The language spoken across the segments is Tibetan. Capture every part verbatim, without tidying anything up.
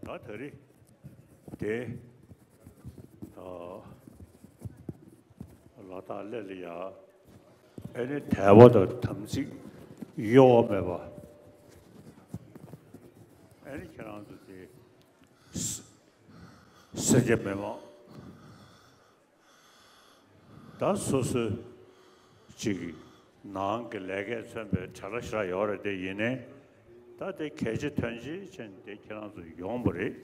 ད་ད་རེས་དེ་ལ་དྭགས་གླེ་ལ་ཡ། ཨེ་ནི་དད་པ་དང་དམ་ཚིག་གཡོ་བ་མེད་པ། ཨེ་ནི་ཁྱེད་རང་ཚོ་དེ་སེར་སྐྱ་མི་མང་ད་སོ་སོའི་ཅིག་ནང་གི་ལས་ཀས་མཚོན་པའི་གྲྭ་ལ་ཞེ་དྲག་ཡོད་རེད། དེ་ཡིན་ནའི་ད་དེ་གལ་ཆེ་དོན་ཆེ་ཆེན་དེ་ཁྱེད་རང་ཚོ་ཡོང་བ་རེད།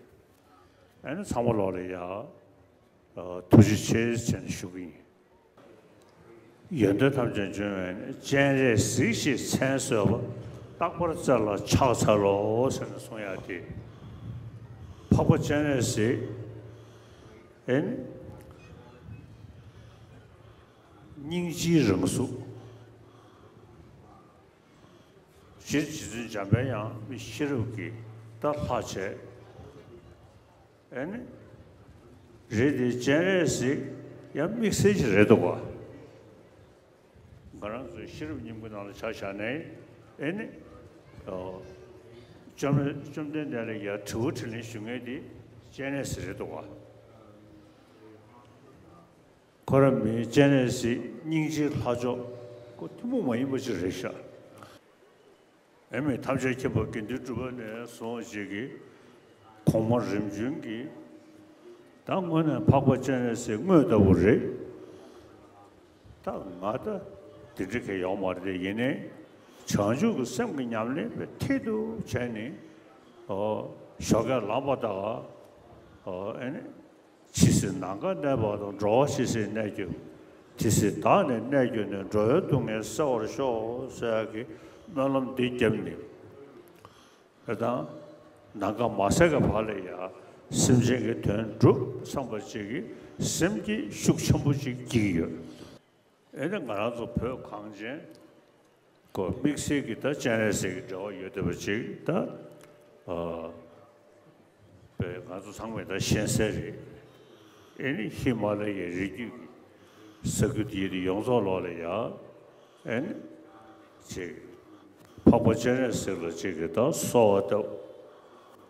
ཨ་ནི་ཚང་མ་ལོག་ལ་ཡ་ཐུགས་རྗེ་ཆེ་ཟེར་ནས་ཞུ་གི་ཡིན། ཡོན་ཏན་ཐམས་ཅད་འབྱུང་བའི་སྤྱན་རས་གཟིགས་ཞེས་མཚན་གསོལ་བ། རྟག་པར་བརྩེ་ལ་ཕྱག་འཚལ་ལོ་ཟེར་ནས་གསུང་ཡག་དེ། འཕགས་པ་སྤྱན་རས་གཟིགས་ཨེ་ནི་སྙིང་རྗེའི་རང་གཟུགས། སྤྱིར་རྗེ་བཙུན་འཇམ་དཔལ་དབྱངས་མི་ཤེས་རབ་ཀྱི་ད་ལྷ་བྱས། ཨེ་ནི། རེད་དེ་སྤྱན་རས་གཟིགས་ཡང་དམིགས་བསལ་ཅིག་རེད་འདུག་ག་ང་རང་ཚོའི་ཤེས་རབ་སྙིང་པོའི་ནང་ལ་ཆ་བཞག་ནས་ཨེ་ནི། ཨོ། བཅོམ་བཅོམ་ལྡན་འདས་ལ་ཡ་དྲི་བ་དྲིས་ལན་ཞུ་མཁན་དེ་སྤྱན་རས་གཟིགས་རེད་འདུག་ག་ཁོ་རང་མི་སྤྱན་རས་གཟིགས་སྙིང་རྗེའི་ལྷ་མཆོག་ཁོ་ཐུན་མོང་མ་ཡིན་པ་ཅིག་རེད་ཤག་ཨེ་མི་ཐམས་ཅད་མཁྱེན་པ་དགེ་འདུན་གྲུབ་པ་ནས་བཟུང་ཞིག་གིས་གོང་མ་རིམ་བྱོན་གྱིས་ད་དངོས་གནས་འཕགས་པ་སྤྱན་རས་གཟིགས་དངོས་ལྟ་བུ་རེད། ད་ང་ད་དེ་འདྲ་གས་ཡོང་མ་རེད་དེ་ཡིན་ནའི་བྱང་ཆུབ་ཀྱི་སེམས་ཀྱི་ཉམས་ལེན་པའི་མཐིལ་དུ་བྱས་ནས་ཨོ་ཞོགས་ཀས་ལངས་པ་དང་ཨོ་ཨེ་ནི། ཇི་སྲིད་ནམ་མཁའ་གནས་པ་དང་། འགྲོ་བ་ཇི་སྲིད་གནས་གྱུར། དེ་སྲིད་བདག་ནི་གནས་གྱུར་ནས། འགྲོ་བའི་སྡུག་བསྔལ་སེལ་བར་ཤོག་ཟེར་ཡག་གི་སྨོན་ལམ་འདི་བརྒྱབ་ནས། དེ་དང་ནམ་མཁའ་མ་ཟད་ཀྱི་བར་ལ་ཡང་སེམས་ཅན་གྱི་དོན་སྒྲུབ་བསམ་པ་ཅིག་གིས་སེམས་ཀྱི་ཤུགས་ཆེན་པོ་ཅིག་སྐྱེ་གི་ཡོད། ཨེ་ནི་ང་རང་ཚོ་བོད་གངས་ཅན་གོ་དམིགས་བསལ་གྱི་ད་སྤྱན་རས་གཟིགས་ཀྱི་འབྲེལ་བ་ཡོད་བསྡད་པ་ཅིག་ད་ཨ་པས་ང་ཚོ་ཚང་མས་ད་ཤེས་གསལ་རེད། ཨེ་ནི་ཧི་མ་ལ་ཡའི་རི་རྒྱུད་ཀྱི་ས་ཁུལ་དེ་ཡི་ཡོངས་རྫོགས་ལོག་ལ་ཡ་ཨེ་ནི་ཅིག་འཕགས་པ་སྤྱན་རས་གཟིགས་ལ་ཅིག་གི་ད་གསོལ་བ་བཏབ།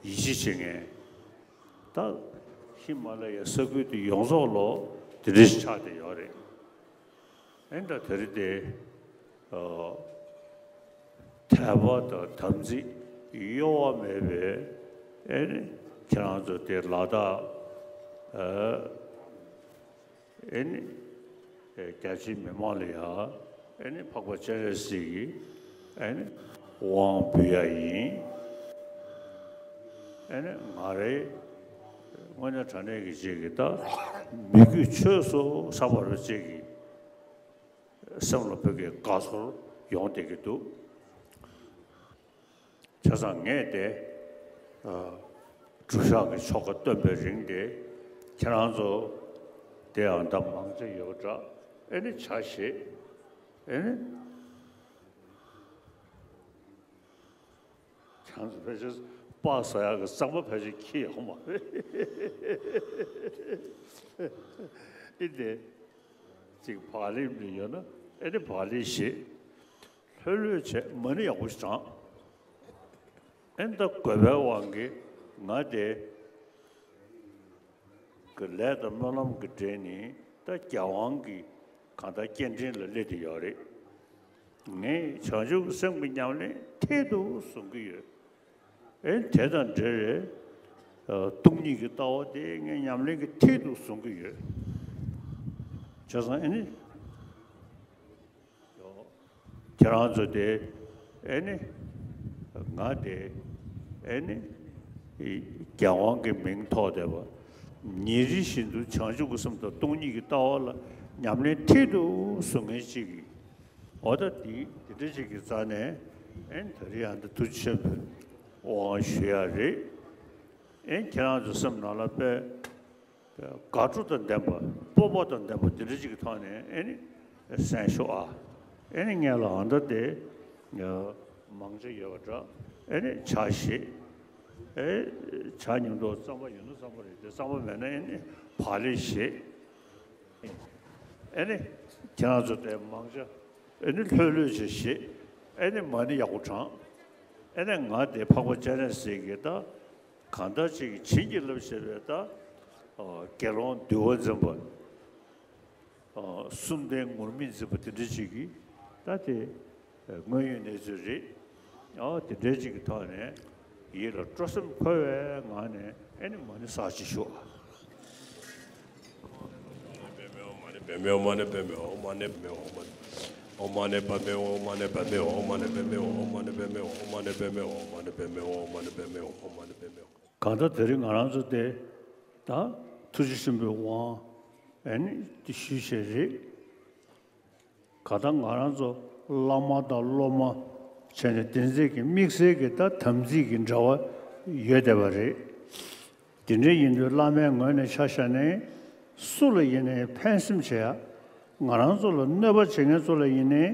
ཡིད་ཆེས་བྱེད་མཁན་ད་ཧི་མ་ལ་ཡའི་ས་ཁུལ་དེ་ཡོངས་རྫོགས་ལོག་དེ་འདྲ་ཞིག་ཆགས་བསྡད་ཡོད་རེད། ཨེ་ད་དེ་རིང་དེ་ཨ་དད་པ་དང་དམ་ཚིག་གཡོ་བ་མེད་པའི་ཨེ་ནི་ཁྱེད་རང་ཚོ་དེ་ལ་དྭགས་ཨ་ཨེ་ནི་ཨེ་རྒྱ་ཆེའི་མི་མང་ལ་ཡང་ཨེ་ནི་འཕགས་པ་སྤྱན་རས་གཟིགས་ཀྱི་ཨེ་ནི་དབང་འབུལ་ཡ་ཡིན། ཨེ་ནི་ང་རའི་དངོས་གནས་དྲང་གནས་ཀྱི་ཅིག་གི་ད་མི་རྒྱུད་ཆོས་སུ་བསམ་པ་རུ་ཅིག་གི་སེམས་ལ་བོད་ཀྱི་དགའ་ཚོར་ཡོང་བསྡད་ཀྱི་འདུག་བྱས་ཙང་ངས་དེ་ཨ་སྒྲུབ་བཞག་གི་ཆོ་ག་སྟོན་པའི་རིང་དེ་ཁྱེད་རང་ཚོ་དེ་ཡང་ད་མང་ཆེ་ཡོད་འདྲ། ཨེ་ནི་ཇ་བཞེས། ཨེ་ནི་ཁྱེད་རང་ཚོ་ཕལ་ཆེར་སྤགས་ཟ་ཡག་གི་རྩམ་པ་ཕལ་ཆེར་འཁྱེར་ཡོང་མ་རེད། ཨེ་དེ་ཅིག་བག་ལེབ་ནི་ཡོད་ན་ཨེ་ནི་བག་ལེབ་བཞེས། ལྷོད་ལྷོད་བྱས་མ་ཎི་ཡག་པོ་ཞིག་བགྲང་། ཨེ་ད་དགོས་པའི་དབང་གིས་ང་དེ་གི་ལས་དང་སྨོན་ལམ་གྱི་འབྲེལ་ནས་ད་རྒྱལ་དབང་གི་གང་ལྟར་སྐྱེ་ཕྲེང་ལ་སླེབས་བསྡད་ཡོད་རེད། ངས་བྱང་ཆུབ་སེམས་ཀྱི་ཉམས་ལེན་མཐིལ་དུ་བཟུང་གི་ཡོད། ཨེ་དེ་དང་འབྲེལ་བའི་སྟོང་ཉིད་ཀྱི་ལྟ་བ་དེ་ངས་ཉམས་ལེན་གྱི་མཐིལ་དུ་བཟུང་གི་ཡོད། བྱས་ཙང་ཨེ་ནི། ཁྱེད་རང་ཚོ་དེ་ཨེ་ནི། ང་དེ་ཨེ་ནི། རྒྱལ་དབང་གི་མིང་ཐོགས་བསྡད་པ། ཉིན་རེ་བཞིན་དུ་བྱང་ཆུབ་ཀྱི་སེམས་དང་སྟོང་ཉིད་ཀྱི་ལྟ་བ་ལ་ཉམས་ལེན་མཐིལ་དུ་བཟུང་མཁན་ཅིག་གིས། འོ་ད་དེ་དེ་འདྲ་ཅིག་གི་རྩ་ནས་ཨེ་ནི་ད་རེས་ཡང་ད་ཐུགས་རྗེ་ཆེན་པོའི་དབང་ཞུ་ཡ་རེད། ཨེ་ནི་ཁྱེད་རང་ཚོ་སེམས་ནང་ལ་དཔེ། དགའ་སྤྲོ་དང་ལྡན་པ་སྤོབས་པ་དང་ལྡན་པ་དེ་འདྲ་ཅིག་གི་ཐོག་ནས་ཨེ་ནི་གསན་ཤོག་ཨ། ཨེ་ནི་ངས་ལ་ཨ་ད་དེ་མང་ཆེ་ཡོད་པ་འདྲ། ཨེ་ནི་ཇ་བཞེས། ཨེ་ཇ་མཉམ་དུ་རྩམ་པ་ཡོད་ན་རྩམ་པ་རེད་དེ་རྩམ་པ་མེད་ན་ཨེ་ནི་བག་ལེབ་བཞེས། ཨེ་ནི་ཁྱེད་རང་ཚོ་དེ་མང་ཆེ་ཨེ་ནི་ལྷོད་ལྷོད་བྱས་བཞེས། ཨེ་ནི་མ་ཎི་ཡག་པོ་བགྲང་། ཨེ་ནི་ང་དེ་འཕགས་པ་སྤྱན་རས་གཟིགས་ཀྱི་ད། གང་ལྟར་ཅིག་བྱིན་གྱིས་བརླབས་བྱས་པའི་ད་དགེ་སློང་འདུལ་བ་འཛིན་པ། གསུམ་ལྡན་ངུར་སྨྲིག་འཛིན་པ་དེ་འདྲ་ཅིག་གིས་ད་དེ་དངོས་ཡོད་གནས་ཚུལ་རེད། དེ་འདྲ་ཅིག་གི་ཐོག་ནས་ཡིད་ལ་སྤྲོ་སེམས་འཁོལ་བའི་ངང་ནས་ཨེ་ནི་མ་ཎི་བསགས་ཅིག་ཞུ། གང་ལྟར་དེ་རིང་ང་རང་ཚོ་དེ་ད་ཐུགས་རྗེ་ཆེན་པོའི་དབང་ཨེ་ནི་དེ་ཞུས་བྱས་རེད། གང་ལྟར་ང་རང་ཚོ་བླ་མ་དང་སློབ་མ་བྱས་ནས་དེ་ཚོའི་གི་དམིགས་བསལ་གྱི་ད་དམ་ཚིག་གི་འབྲེལ་བ་ཡོད་བསྡད་པ་རེད། དེ་འདྲ་ཡིན་དུས་བླ་མའི་ངོས་ནས་ཆ་བཞག་ནས་སུ་ལ་ཡིན་ནའི་ཕན་སེམས་བྱེད་ཡ། ང་རང་ཚོ་ལ་གནོད་པ་བྱེད་མཁན་ཚོ་ལ་ཡིན་ནའི་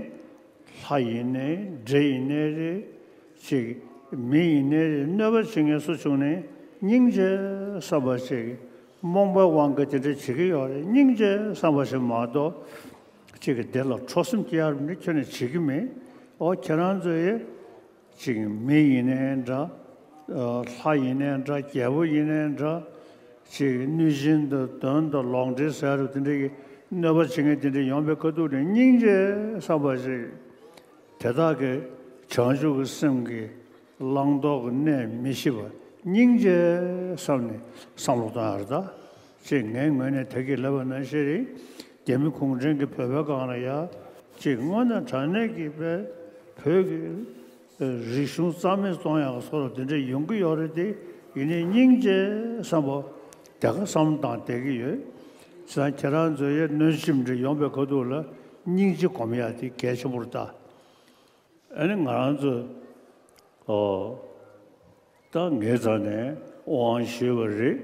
ལྷ་ཡིན་ནའི་འདྲེ་ཡིན་ནའི་རེད། ཅིག་མི་ཡིན་ནའི་རེད། གནོད་པ་བྱེད་མཁན་སུ་བྱུང་ནའི་སྙིང་རྗེ་བསམ་པ་ཅིག་རྨོངས་པའི་དབང་གིས་དེ་འདྲ་བྱེད་ཀྱི་ཡོད་རེད། སྙིང་རྗེ་བསམ་པ་ཞིག་མ་གཏོགས་ཅིག་གི་དེ་ལ་སྤྲོ་སེམས་སྐྱེ་ཡ་རུ་ནི་ཁྱོན་ནས་བྱེད་ཀྱི་མེད། ཨོ་ཁྱེད་རང་ཚོ་ཡི་ཅིག་མི་ཡིན་ནའི་འདྲ། ལྷ་ཡིན་ནའི་འདྲ། རྒྱལ་པོ་ཡིན་ནའི་འདྲ། ཅིག་གནོད་སྦྱིན་དང་གདོན་དང་ལོག་འདྲེན་ཟེར་རུ་དེ་འདྲ་གི་གནོད་པ་བྱེད་མཁན་དེ་འདྲ་ཡོང་པའི་ཁ་ཐུག་ནས་སྙིང་རྗེ་བསམ་པ་ཞིག་དེ་དག་གི་བྱང་ཆུབ་ཀྱི་སེམས་ཀྱི་བླང་དོར་གྱི་གནས་མི་ཤེས་པ་སྙིང་རྗེ་བསམ་ནས་བསམ་བློ་གཏོང་ཡ་རེད་ད། ཅེས་ངའི་ངོས་ནས་ད་གིན་ལབ་པ་ནང་བཞིན་རེད། རྒྱ་མི་གུང་ཁྲན་གྱིས་བོད་པའི་སྒང་ལ་ཡ་ཅིག་དངོས་གནས་དྲང་གནས་ཀྱི་བོད་བོད་ཀྱི་རིག་གཞུང་རྩ་མེད་གཏོང་ཡག་སོགས་དེ་འདྲ་ཡོང་གི་ཡོད་རེད་དེ། ཡིན་ནའི་སྙིང་རྗེ་བསམ་པ་དེ་ག་བསམ་བློ་བཏང་བསྡད་ཀྱི་ཡོད། བྱས་ཙང་ཁྱེད་རང་ཚོའི་གནོན་ཤུགས་འདྲ་ཡོང་པའི་ཁ་ཐུག་ལ་སྙིང་རྗེ་སྒོམ་ཡག་དེ་གལ་ཆེན་པོ་རེད་ད། ཨ་ནི་ང་རང་ཚོ་ཨོ་ད་ངའི་རྩ་ནས་དབང་ཞུས་པ་རེད།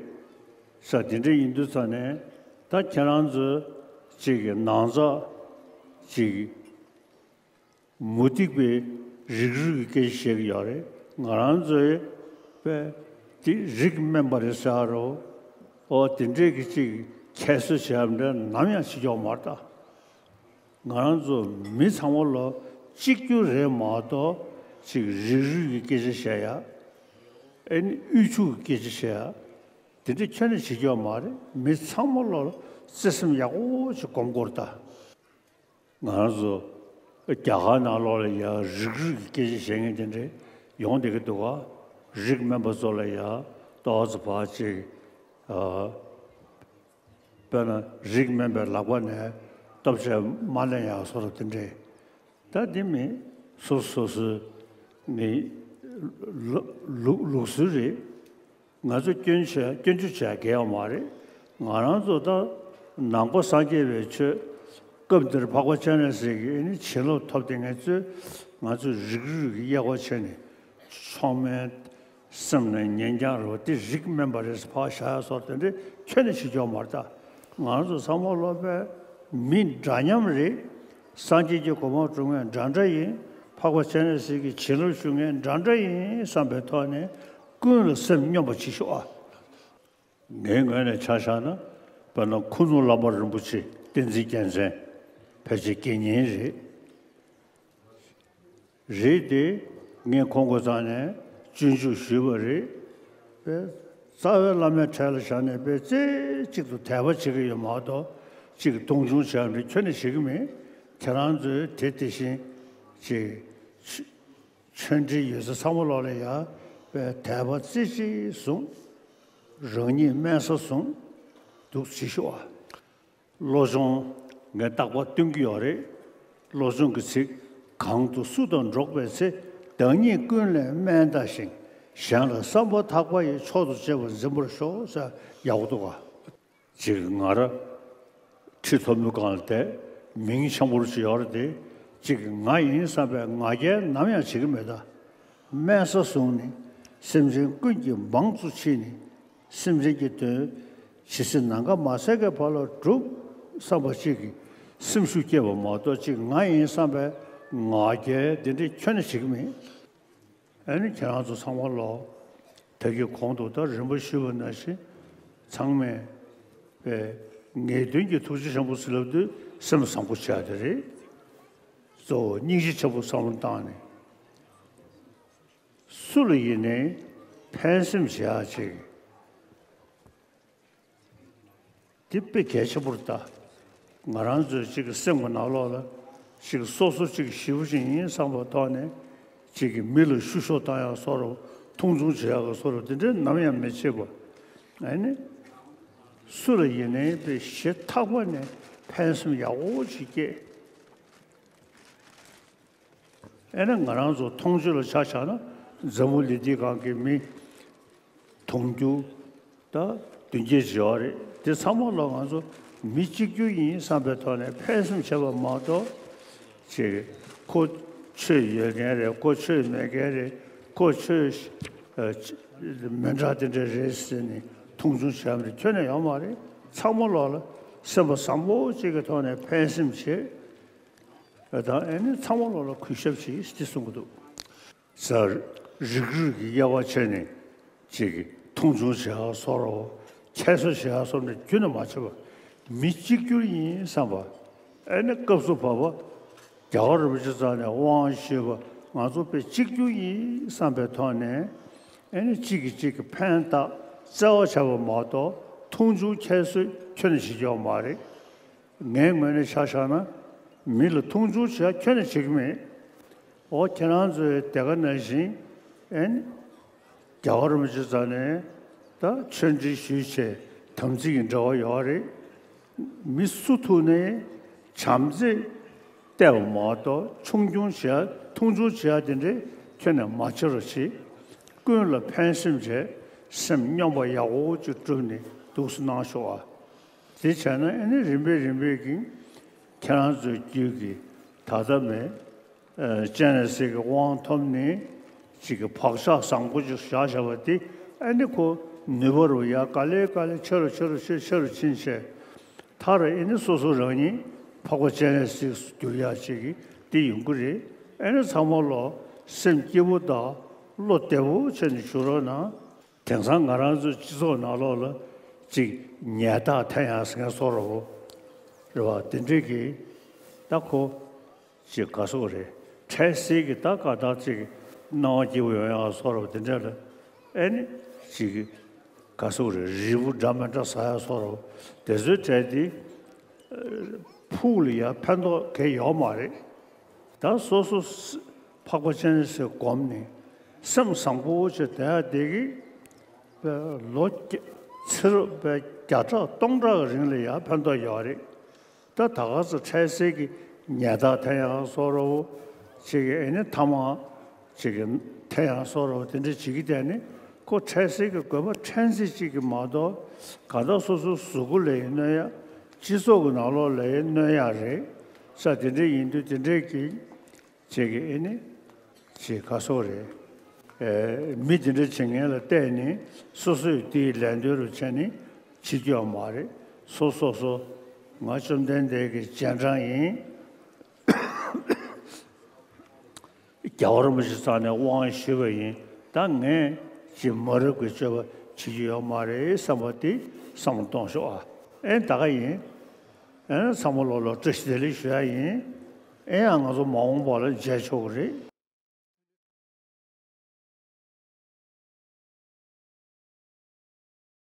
ས་དེ་འདྲ་ཡིན་དུས་རྩ་ནས་ད་ཁྱེད་རང་ཚོ་གཅིག་གི་ནང་ཚགས་གཅིག་མུ་སྟེགས་པའི་རིགས་རུས་ཀྱི་སྐད་ཆ་བཤད་ཀྱི་ཡོད་རེད། ང་རང་ཚོའི་པས་དེ་རིགས་དམན་པ་རེད་ཟེར་རོ། ཨོ་དེ་འདྲས་ཀྱི་གཅིག་ཁྱད་གསོད་བྱས་པ་འདྲ་ནམ་ཡང་བྱེད་ཀྱི་ཡོད་མ་རེད་ད། ང་རང་ཚོ་མི་ཚང་མ་ལོ་གཅིག་གྱུར་རེད་མ་གཏོགས་ཅིག་རིགས་རུས་ཀྱི་སྐད་ཆ་བཤད་ཡ། ཨེ་ནི་དབུལ་ཕྱུག་གི་སྐད་ཆ་བཤད་ཡ། དེ་འདྲ་ཁྱོན་ནས་བྱེད་ཀྱི་ཡོད་མ་རེད། མི་ཚང་མ་ལོ་བརྩེ་སེམས་ཡག་པོ་ཅིག་སྒོམ་དགོས་རེད་ད། ང་རང་ཚོ་རྒྱ་གར་ནང་ལོགས་ལ་ཡ་རིགས་རུས་ཀྱི་སྐད་ཆ་བཤད་མཁན་དེ་འདྲ་ཡོང་བསྡད་ཀྱི་འདུག་ག་རིགས་དམན་པ་ཚོ་ལ་ཡ་ཏོག་ཙམ་ཕར་ཅིག་ཨ། དཔེར་ན་རིགས་དམན་པའི་ལག་པ་ནས་སྟོབས་ཆེ་མ་ལེན་ཡག་བཟོ་འདྲ་དེ་འདྲས། ད་འདི་མི་སོ་སོ་སོའི་ནི་ལུགས་ལུགས་སྲོལ་རེད། ང་ཚོ་སྐྱོན་བྱས་སྐྱོན་བརྗོད་བྱས་དགོས་ཡོད་མ་རེད། ང་རང་ཚོ་ད་ནང་པ་སངས་རྒྱས་པའི་ཆོས་སྐབས་འདིར་འཕགས་པ་སྤྱན་རས་གཟིགས་ཀྱིས་ནི་བྱིན་རླབས་ཐོབ་སྟེ་ངས་ཚོས་ང་ཚོས་རིགས་རུས་ཀྱི་དབྱེ་བ་ཕྱེ་ནས་མཆོག་དམན། སེམས་ནི་ཉེ་འགྱངས་རོ་དེ་རིགས་དམན་པ་རེད་ཕར་བཞག་ཡ་སོགས་དེ་འདྲ་ཁྱོན་ནས་བྱེད་ཆོག་མ་རེད་ད། ང་རང་ཚོ་ཚང་མ་ལོ་པའི་མི་འདྲ་མཉམ་རེད། སངས་རྒྱས་ཀྱི་གོ་འཕང་སྒྲུབ་མཁན་འདྲ་འདྲ་ཡིན། འཕགས་པ་སྤྱན་རས་གཟིགས་ཀྱི་བྱིན་རླབས་ཞུ་མཁན་འདྲ་འདྲ་ཡིན་བསམ་པའི་ཐོག་ནས་ཀུན་ལ་སེམས་སྙོམས་པ་བྱེད་ཤོག་ཨ། ངའི་ངོས་ནས་ཆ་བཞག་ན་དཔེར་ན་ཁུ་ནུ་བླ་མ་རིན་པོ་ཆེ་བསྟན་འཛིན་རྒྱལ་མཚན་ཕལ་ཆེར་དགེ་བསྙེན་རེད། རེད་དེ། ངས་ཁོང་གི་རྩ་ནས་སྤྱོད་འཇུག་ཞུས་པ་རེད། པས་རྩ་བའི་བླ་མའི་གྲས་ལ་བཞག་ནས་པས་རྩེ་གཅིག་ཏུ་དད་པ་བྱེད་ཀྱི་ཡོད་མ་གཏོགས་གཅིག་གི་མཐོང་ཆུང་བྱས་པ་འདྲ་ཁྱོན་ནས་བྱེད་ཀྱི་མེད། ཁྱེད་རང་ཚོས་དེ་དེ་བཞིན་གཅིག་ཆོས་འབྲེལ་ཡོད་ས་ཚང་མ་ལོག་ལ་ཡ་པས་དད་པ་རྩེ་གཅིག་བཟུང་། རང་ཉིད་དམན་ས་བཟུང་འདུག་བྱེད་ཤོག་ཨ། བློ་སྦྱོང་ངས་རྟག་པར་སྟོན་གྱི་ཡོད་རེད། བློ་སྦྱོང་གི་ཚིག་གང་དུ་སུ་དང་འགྲོགས་པའི་ཚེ། བདག་ཉིད་ཀུན་ལས་དམན་ལྟ་ཞིང་། གཞན་ལ་བསམ་པ་ཐག་པ་ཡིས། མཆོག་ཏུ་གཅེས་པར་འཛིན་པར་ཤོག་ཟེར་ཡག་པོ་འདུག་ག་གཅིག་ང་ར་ཁྲི་ཐོར་བུའི་སྒང་ལ་བསྡད་མིང་ཆེན་པོ་ཞིག་ཡོད་རེད་དེ། གཅིག་ང་ཡིན་བསམ་པའི་ང་རྒྱལ་ནམ་ཡང་བྱེད་ཀྱི་མེད་ད། དམན་ས་བཟུང་ནས་སེམས་ཅན་ཀུན་གྱི་འབངས་སུ་མཆིས་ནས། སེམས་ཅན་གྱི་དོན་ཇི་སྲིད་ནམ་མཁའ་མ་ཟད་ཀྱི་བར་ལ་སྒྲུབ་བསམ་པ་གཅིག་གིས་སེམས་ཤུགས་སྐྱེས་པ་མ་གཏོགས་གཅིག་ང་ཡིན་བསམ་པའི་ང་རྒྱལ་དེ་འདྲས་ཁྱོན་ནས་བྱེད་ཀྱི་མེད། ཨ་ནི་ཁྱེད་རང་ཚོ་ཚང་མ་ལོ་ད་གི་གོང་དུ་ད་རིམ་པ་ཞུས་པ་ནང་བཞིན་ཚང་མས་པའི་ངེས་དོན་གྱི་ཐུགས་རྗེ་ཆེན་པོ་ཟེར་ལབ་དུས་སེམས་བཟང་པོ་བྱ་དེ་རེད། གཙོ་བོ་སྙིང་རྗེ་ཆེན་པོ་བསམ་བློ་བཏང་ནས། སུ་ལ་ཡིན་ནའི་ ཕན་སེམས་བྱེད་ཡག་ཅིག་འདི་དཔེ་གལ་ཆེན་པོ་རེད་ད། ང་རང་ཚོའི་ཅིག་གི་སེམས་ཀྱི་ནང་ལོགས་ལ་ཅིག་སོ་སོ་ཅིག་ཞེ་པོ་ཅིག་ཡིན་བསམ་པའི་ཐོག་ནས་ཅིག་གི་མི་ལ་བཤུ་གཞོག་བཏང་ཡག་བཟོ་འདྲ་མཐོང་ཆུང་བྱེད་ཡག་གི་བཟོ་འདྲ་དེ་འདྲ་ནམ་ཡང་མི་བྱེད་པ། ཨ་ནི་སུ་ལ་ཡིན་ནའི་དཔེ་ཞེ་ཐག་པ་ནས་ཕན་སེམས་ཡག་པོ་ཅིག་སྐྱེས། ཨེ་ན་ང་རང་ཚོ་མཐོང་ཆོས་ལ་ཆ་བཞག་ན་འཛམ་བུ་གླིང་འདིའི་སྒང་གི་མི་དུང་ཕྱུར་ད་བདུན་བརྒྱད་ཅིག་ཡོད་རེད། དེ་ཚང་མ་ལ་ང་ཚོ་མི་གཅིག་གྱུར་ཡིན་བསམ་པའི་ཐོག་ནས་ཕན་སེམས་བྱས་པ་མ་གཏོགས་ཅིག་ཁོ་ཆོས་ཡོད་མཁན་རེད། ཁོ་ཆོས་མེད་མཁན་རེད། ཁོ་ཆོས་ཨ་མི་འདྲ་དེ་འདྲ་རེད་ཟེར་ནས་མཐོང་ཆུང་བྱས་པ་ཁྱོན་ནས་ཡོད་མ་རེད། ཚང་མ་ལོག་ལ་སེམས་པ་བཟང་པོ་གཅིག་གི་ཐོག་ནས་ཕན་སེམས་བྱེད། དང་ཨ་ནི་ཚང་མ་ལོག་ལ་གུས་ཞབས་བྱེད་ཅེས་གསུང་གི་འདུག་ས་རིགས་རུས་ཀྱི་དབྱེ་བ་ཕྱེ་ནས་ཅིག་མཐོང་ཆུང་བྱེད་ཡག་བཟོ་འདྲ་ཁྱད་གསོད་བྱེད་ཡག་བཟོ་འདྲ་རྒྱུན་ནས་མ་བྱེད་པ། མི་གཅིག་གྱུར་ཡིན་བསམ་པ། ཨ་ནི་སྐབས་སུ་བབ་པ་རྒྱལ་བ་རིན་པོ་ཆེ་རྩ་ནས་དབང་ཞུས་པ་ང་ཚོ་དཔེ་གཅིག་གྱུར་ཡིན་བསམ་པའི་ཐོག་ནས་ཨ་ནི་གཅིག་གིས་གཅིག་གི་ཕན་བཏགས་བརྩེ་བ་བྱས་པ་མ་གཏོགས་མཐོང་ཆུང་ཁྱད་གསོད་ཁྱོན་ནས་བྱེད་ཀྱི་ཡོད་མ་རེད། ངའི་ངོས་ནས་ཆ་བཞག་ན་མི་ལ་མཐོང་ཆུང་བྱེད་ཡ་ཁྱོན་ནས་བྱེད་ཀྱི་མེད། འོ་ཁྱེད་རང་ཚོའི་དེ་ག་ནང་བཞིན་ཨེ་ནི་རྒྱལ་བ་རིན་པོ་ཆེ་རྩ་ནས་ད་ཆོས་འབྲེལ་ཞུས་བྱས་དམ་ཚིག་གི་འབྲེལ་བ་ཡོད་རེད། མི་སུ་ཐུག་ནའི་བྱམས་བརྩེ་བལྟས་པ་མ་གཏོགས་ཆུང་ཆུང་བྱེད་ཡ་མཐོང་ཆུང་བྱེད་ཡ་དེ་འདྲས་ཁྱོན་ནས་མ་བྱེད་རོགས་བྱེད། ཀུན་ལ་ཕན་སེམས་བྱས་སེམས་སྙོམས་པ་ཡག་པོ་ཅིག་བསྒྲུབས་ནས་འདུག་སེ་གནང་ཤོག་ཨ། དེ་བྱས་ན་ཨ་ནི་རིམ་པས་རིམ་པས་ཀྱིས་ཁྱེད་རང་ཚོའི་རྒྱུད་ཀྱི་ད་ལྟ་མེད་སྤྱན་རས་གཟིགས་ཀྱི་དབང་ཐོབ་ནས་ཅིག་གི་བག་ཆགས་བཟང་པོ་ཅིག་བཞག་བཞག་པ་དེ་ཨ་ནི་ཁོ་ནུས་པ་རུ་ཡར་ག་ལེ་ག་ལེ་ཆེ་རུ་ཆེ་རུ་ཆེ་ཆེ་རུ་ཕྱིན་བྱས་མཐར་ཨ་ནི་སོ་སོ་རང་ཉིད་འཕགས་པ་སྤྱན་རས་གཟིགས་སུ་འགྱུར་ཡག་ཅིག་གི་དེ་ཡོང་གི་རེད། ཨ་ནི་ཚང་མ་ལོ་སེམས་སྐྱིད་པོ་དང་བློ་བདེ་པོ་བྱས་ནས་བཞུགས་རོགས་གནང་། དེང་སང་ང་རང་ཚོའི་སྤྱི་ཚོགས་ནང་ལོགས་ལ་ཅིག་ཉལ་ཐག་འཐེན་ཡག་ཟེར་མཁན་བཟོ་འདྲ་པོ་རེད་བ། དེ་འདྲས་ཀྱི་ད་ཁོ་ཅིག་ག་སོག་རེད། འཕྲལ་སེལ་གྱི་ད་ག་ད་ཅིག་སྣང་བ་སྐྱིད་པོ་ཡོང་ཡག་བཟོ་འདྲ་པོ་དེ་འདྲས་ལ་ཨེ་ནི་ཅིག་ག་སོག་རེད། རིལ་བུ་འདྲ་མི་འདྲ་ཟ་ཡག་བཟོ་འདྲ་པོ་དེ་ཚོའི་གྲས་དེ་ཕུགས་ལ་ཡ་ཕན་ཐོགས་གང་ཡང་ཡོད་མ་རེད། ད་སོ་སོ་སི་འཕགས་པ་སྤྱན་རས་གཟིགས་སྒོམ་ནས་སེམས་བཟང་པོ་བྱས་བསྡད་ཡ་དེ་གིས་ལོ་བརྒྱ་ཚེ་རབས་བརྒྱ་ཕྲག་སྟོང་ཕྲག་གི་རིང་ལ་ཡང་ཕན་ཐོགས་ཡོད་རེད། ད་ད་ག་ཚོད་འཕྲལ་སེལ་གྱི་ཉལ་ཐག་འཐེན་ཡག་བཟོ་འདྲ་པོ་ཅིག་གི་ཨེ་ནི་ཐ་མག་ཅིག་གི་འཐེན་ཡག་བཟོ་འདྲ་པོ་དེ་འདྲ་བྱེད་ཀྱི་བསྡད་ནས་ཁོ་འཕྲལ་སེལ་གྱི་དགོས་པ་ཕྲན་ཚེགས་གཅིག་གི་མ་གཏོགས་གང་ལྟར་སོ་སོའི་གཟུགས་པོ་ལ་ཡང་གནོད་ཡག་སྤྱི་ཚོགས་ཀྱི་ནང་ལོགས་ལ་ཡང་གནོད་ཡག་རེད་ས། དེ་འདྲ་ཡིན་དུས་དེ་འདྲས་ཀྱི་ཅིག་གི་ཨེ་ནི་ཅིག་ག་སོག་རེད། ཨེ་མི་དེ་འདྲ་བྱེད་མཁན་ལ་བལྟས་ནས་སོ་སོས་དེའི་ལན་ལྡོན་རུ་བྱས་ནས་བྱེད་རྒྱུ་ཡོད་མ་རེད། སོ་སོ་སོ་ང་བཅོམ་ལྡན་འདས་ཀྱི་རྗེས་འབྲང་ཡིན། རྒྱལ་བ་རིན་པོ་ཆེ་རྩ་ནས་དབང་ཞུས་པ་ཡིན། ད་ངས་ཅིག་མ་རབས་ཀྱི་སྤྱོད་པ་བྱེད་རྒྱུ་ཡོད་མ་རེད་བསམ་པ་དེ་བསམ་བློ་གཏོང་ཤོག་ཨ། ཨེ་ད་ག་ཡིན། ཨེ་ཚང་མ་ལོག་ལ་བཀྲ་ཤིས་བདེ་ལེགས་ཞུ་ཡ་ཡིན། ཨེ་ཡང་ང་ཚོ་མ་འོངས་པ་ལ་མཇལ་ཆོག་གི་རེད།